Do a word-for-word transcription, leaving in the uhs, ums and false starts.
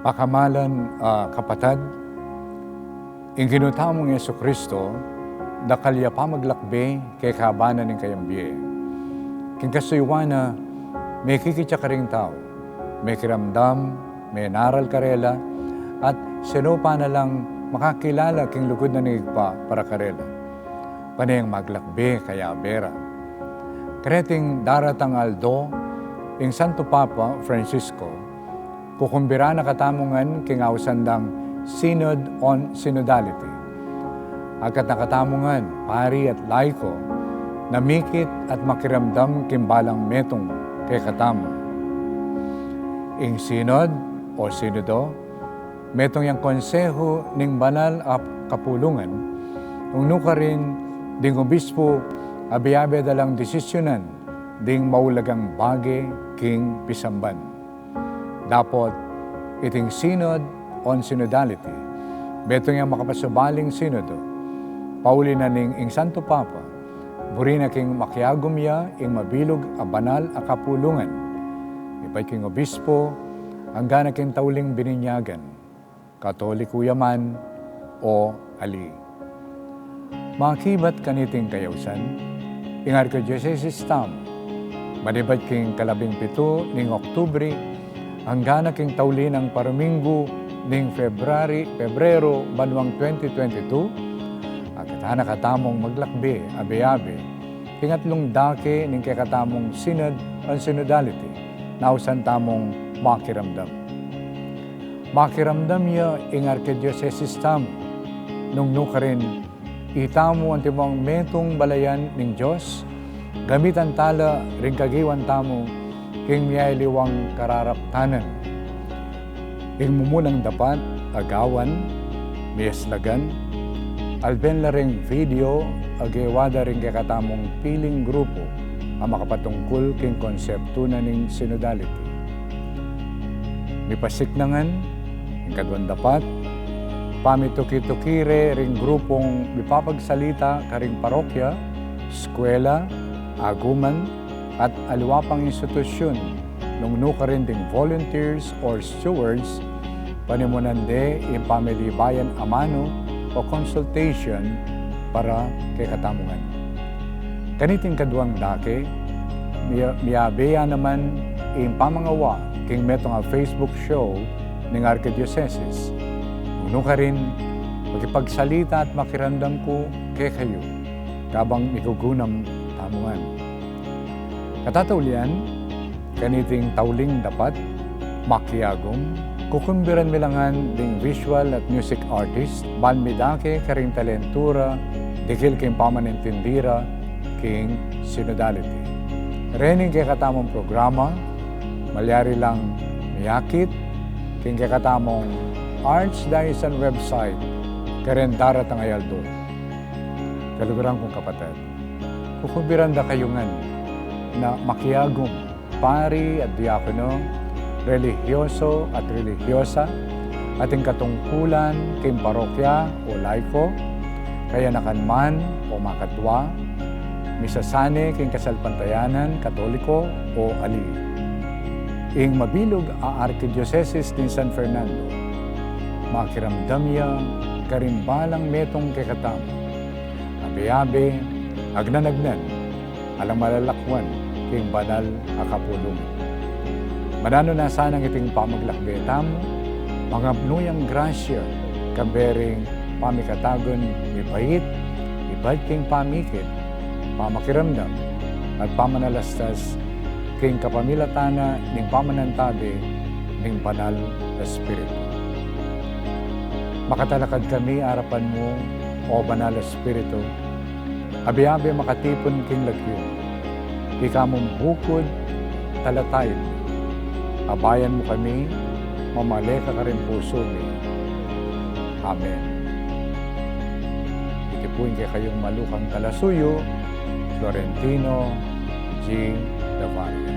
Pakamalan a kapatad, ing Ginu tamung Jesucristo, dakal ya pamaglakbe kekaban na ning kayang bie. King kasuyuan na, mekikit ya karing tau, mekiramdam, menaral karela, at sinupa na lang makakilala king lugud na ning Ibpa para karela. Pane yang maglakbe kayabe ra. Kareting daratang aldo, ing Santo Papa Francisco, kukumbiran na katamu ngan king ausan dang Synod on Synodality. Agkat na katamu ngan, pari at laiko, na mikit at makiramdam king balang metung kekatamu. Ing Synod o Sinodo, metung yang konsehu ning banal a kapulungan, nung nukarin ding obispo abe-abe da lang desisyunan ding maulagang bage king pisamban. Dapot, iting Synod on Synodality, metung yang makapasubaling sinodo, pauli na ning ing Santo Papa, buri na king makiagum ya ing mabilug a banal a kapulungan, ibat king obispo, angga na king tauling bininyagan, Katoliko ya man o ali. Makibat kaniting kayausan, ing Arkidiosesis tamu, manibat king kalabing pitu ning Oktubre, angga na king tauli nang paruminggu ning February, Pebrero, banuang twenty twenty-two, agkatan na katamung maglakbe abe-abe king atlung dake ning kekatamung Synod on Synodality, na ausan tamung makiramdam. Makiramdam ya ing Arkidiosesis tamu, nung nukarin itamu antimong metung balayan ning Dios, gamitan tala ring kagiwan tamu king miyaliwang kararaptanan. Ing mumunang dapat a gawan, miyaslagan, alben la ring video a gewa da ring kekatamung piling grupu a makapatungkul king konseptu na ning synodality. Mipasik na ngan, ing kaduang dapat, pamituki-tuki re ring grupung mipapagsalita karing parokya, eskwela, aguman, at aliwa pang institusyun, nung nukarin ding volunteers or stewards, panimunan de ing pamilibayan amanu o consultation para kekatamu ngan. Kaniting kaduang dake, miya-, miyabe ya naman ing pamangawa king metung a Facebook show ning Arkidiosesis. Nung nukarin, makipagsalita at makiramdam ku kekayu, kabang migugunam tamu ngan. Katataulian, kaniting tauling dapat, makiagum, kukumbiran mi la ngan ding visual at music artist, ban midake karing talentu ra, dikil king pamanintindi ra king synodality. Rening kekatamung programa, malyari lang miyakit king kekatamung Archdiocesan website, karing daratang a aldo. Kaluguran kung kapatad, kukumbiran da kayu ngan na makiagum, pari at diakono, relihiyoso at relihiyosa, ating katungkulan king parokya o laiko, kayanakan man o makatwa, misasane king kasalpantayanan Katoliko o ali. Ing mabilug a Arkidiosesis ning San Fernando, makiramdam ya karing balang metung kekatamu, abe-abe, agnan-agnan, alang malalakuan king banal a kapulungan. Mananu na sanang iting pamaglakbe tamu, mangapnu yang grasya, kambe ring pamikatagun mibait, ibat king pamikit, pamakiramdam, at pamanalastas king kapamilatan na ning pamanantabe ning Banal a Espiritu. Makatalakad kami arapan mu, O Banal a Espiritu, abe-abe makatipun king lagyu, ika mung bukud, talatayin mu. Abayan mu kami, mamale ka karing pusu mi. Amen. Iti pu ing kekayung malukang talasuyu, Florentino G. Lavaria.